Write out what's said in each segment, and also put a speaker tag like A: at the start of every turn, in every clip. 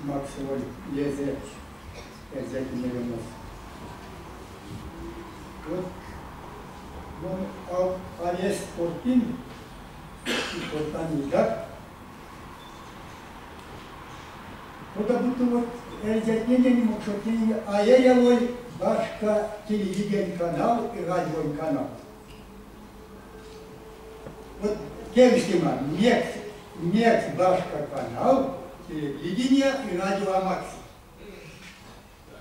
A: максоволь лезэ эрзятнень эрямос. Вот мон а весть кортынь и кортан нейгак, кода будто вот эрзятненень и мокшотненень а эряволь башка телевидениянь канал и радионь канал. Вот кевкстема, мекс, мекс башка канал, телевидения и радио а максы.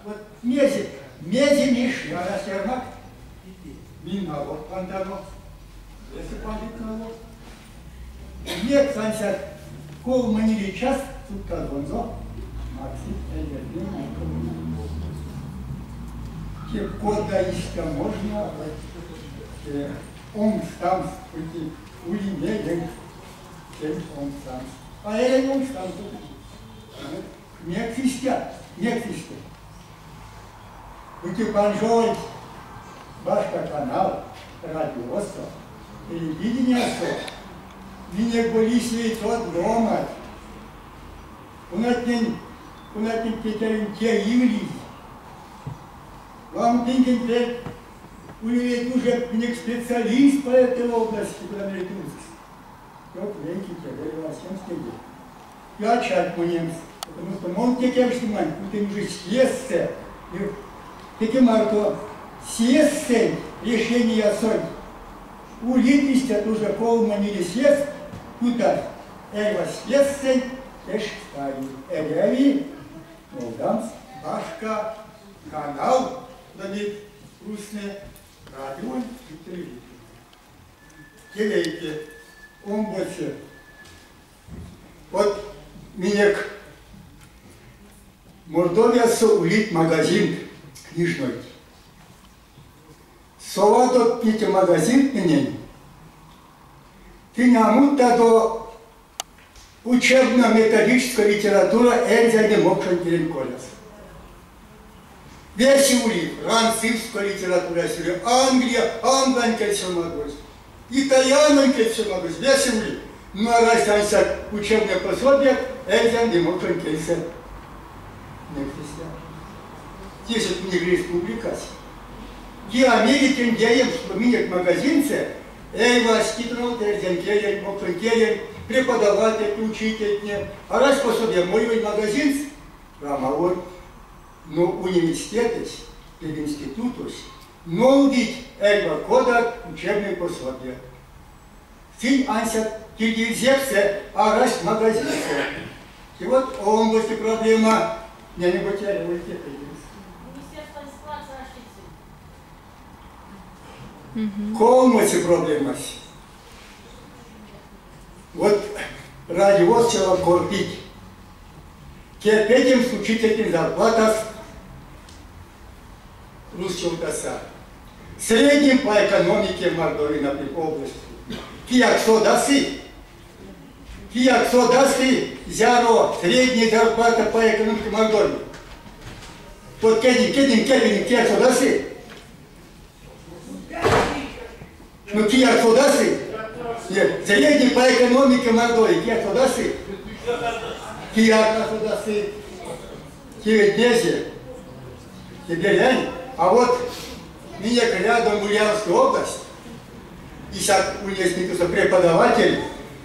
A: Вот мезе, мезе меши арась ярмак, минь налог пандано, весе пандыть налог. Мекс ансяк колмо-ниле част сутказонзо максыть эрзятнень Те кода истя можно онкстамс бути ули мелем тень онкстамс. А эряви онкстамс. Мекс истя? Мекс истя? Бути панжовольть башка канал радиосо, телевидениясо, минек бу лисевить од ломанть, конатнень, конатнень тетянь теилизь. Ламо пингень перть улевельть уже минек специалист по этой области, куда мерить русских. Вот вейке теде васемс теде. Я чатьмонемс, потому что мон те кевкстеманть, бути уже съездсэ, теке марто съездсэнть решениясонть улить истят уже колмо-ниле съездт, ютазь эрьва съездсэнть тешкстави, эряви нолдамс башка канал, куда рустнэ, радионь и телевидение. Те вейке, омбоце. Вот минек Мордовиясо улить магазин книжной. Совадо неть магазинтнэнень, тынь а муттадо учебно-методической литература эрзянь ды мокшонь келень коряс. Весе ули французской литературась ули, Англия, англань кельсэ сёрмадозь, итальянонь кельсэ сёрмадозь, весе ули. Ну арась ансяк учебное пособие эрзянь ды мокшонь кельсэ. Невтесэ. Тесэ минек республикась. Ки Америкень теемс, что минек магазинсэ эрьва тонавт эрзянь келень, мокшонь келень, преподавательтне, учительтне. Арась пособия молевель магазинс, рамаволь. Но университетэсь, пединститутось нолдыть эрьва кодат учебной пособия. Сынь ансяк кирдивзепсэ арасть магазинсэ. И вот омбоце проблема, не-нибудь
B: Министерствань складс аштить.
A: Колмоце проблемась. Вот радиосо кортыть. Кепедемс учительтнень зарплатаст русчелкаса. Среднем по экономике Мордовии, например, области. Кияк содасы, кияк содасы, зяро средняя зарплата по экономике Мордовии. Вот кедин, кедин, кедин, кияк содасы. Ну кияк содасы. Нет, средний по экономике Мордовии, кияк содасы. Кияк содасы. Те Теперь, а вот минек рядом Ульяновская область, исяк университета преподаватель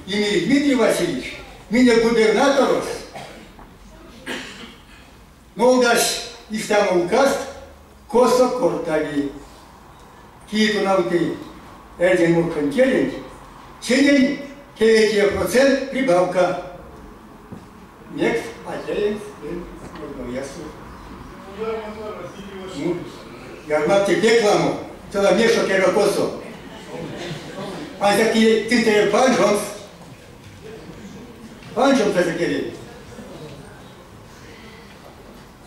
A: имени Дмитрий Васильевич, минек губернаторось, нолдась истямо указ, косо кортави. Кие тонавты эрзянь мокшонь келенть, сенень 9% прибавка. Мекс а теемс Мордовиясо. Ну, ярмак те пек ламо, цела мешок эрьва косо. Ансяк тынь те панжомс. Панжомс ансяк эряви.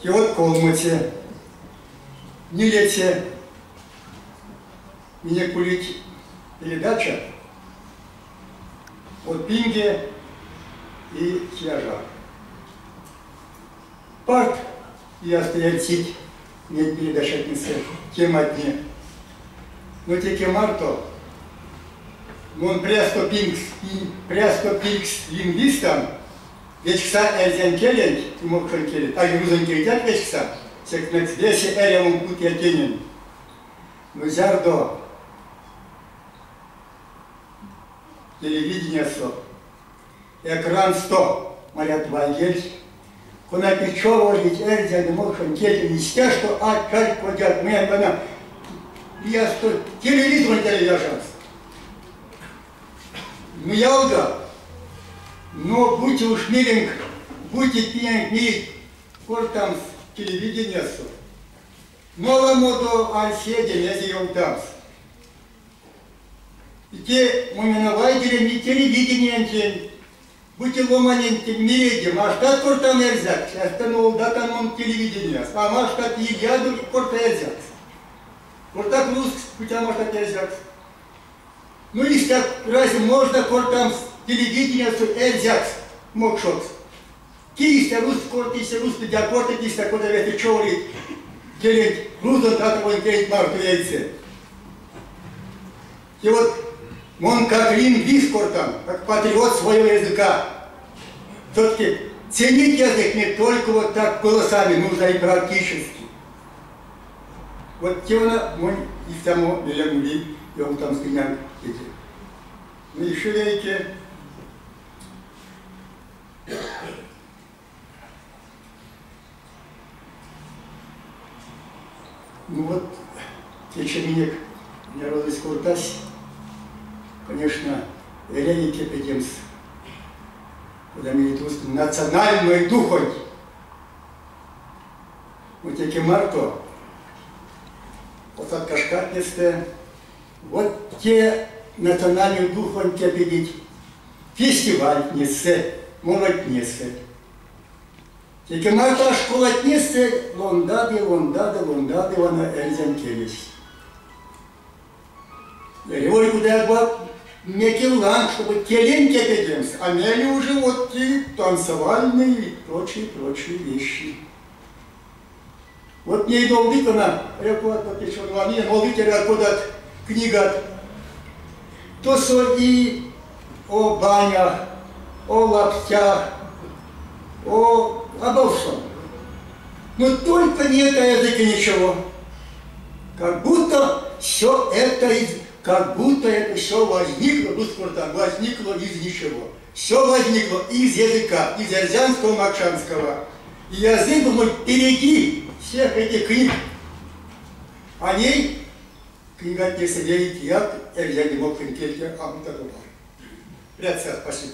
A: И вот колмоце, нилеце минек улить передача Од пинге и Сияжар. Парт лиясто эрсить неть передачатнесэ тематне. Но теке марто мон прясто пингс, прясто пильгс лингвистан. Вечкса эрзянь келенть и мокшонь келенть, а рузонь келентькак вечкса, секс мекс весе эрямом путыя тенень. Но зярдо телевидениясо экрансто марят вайгельть, конатне човорить эрзянь ды мокшонь кельтнень истя, што а чарькодят, муят вана лиясто телевизоронть яжамс. Ну, ялга, но будьте уж миленьк, будьте пьянк мирить кортамс телевидениясо. Но ламодо арседе мезе ёвтамс. И те монь вайгелем и телевидениянтень, бути ломанентень миреде, маштат кортам эрзякс, сестэ нолдатан мон телевиденияс, а маштат илядо корта эрзякс. Кортак рузкс, бути а маштат эрзякс. Ну истя разве можно кортамс телевидениясо эрзякс, мокшокс? Ки истя рузт кортыть, истя рузт а кортыть, истя кода весе човорить келенть рузонь татаронь келенть марто вейсэ. И вот мон как лингвист кортан, как патриот своего языка. Все-таки ценить язык не только вот так голосами, нужно и практически. Вот те вана монь истямо мелем ули ёвтамс тыненк теде. Ну ещё вейке. Ну вот, течи минек народось кортась, конечно, эряви кепедемс, кода мерить русский, национальной духонть. Вот теке марто остатка шкатнестэ вот те национальной духонть кепедить фестивальтнесэ, моротнесэ. Теке марто школатнесэ лондады, лондады, лондады вана эрзянь келесь. Эряволь кудаяк мекевланг, чтобы келень кепедемс, а мейле уже вот и танцевальные и прочие, прочие вещи. Вот ней нолдыть она, нолдыть кодат книгат. Тосо и о банях, о лаптях, о обо всем. Но только нет о языке ничего. Как будто все это, как будто это все возникло, возникло из ничего. Все возникло из языка, из эрзянского, мокшанского. И язык был впереди всех этих книг. О ней книгатнесэ вейкеяк эрзянь мокшонь кельде а Ряд спасибо.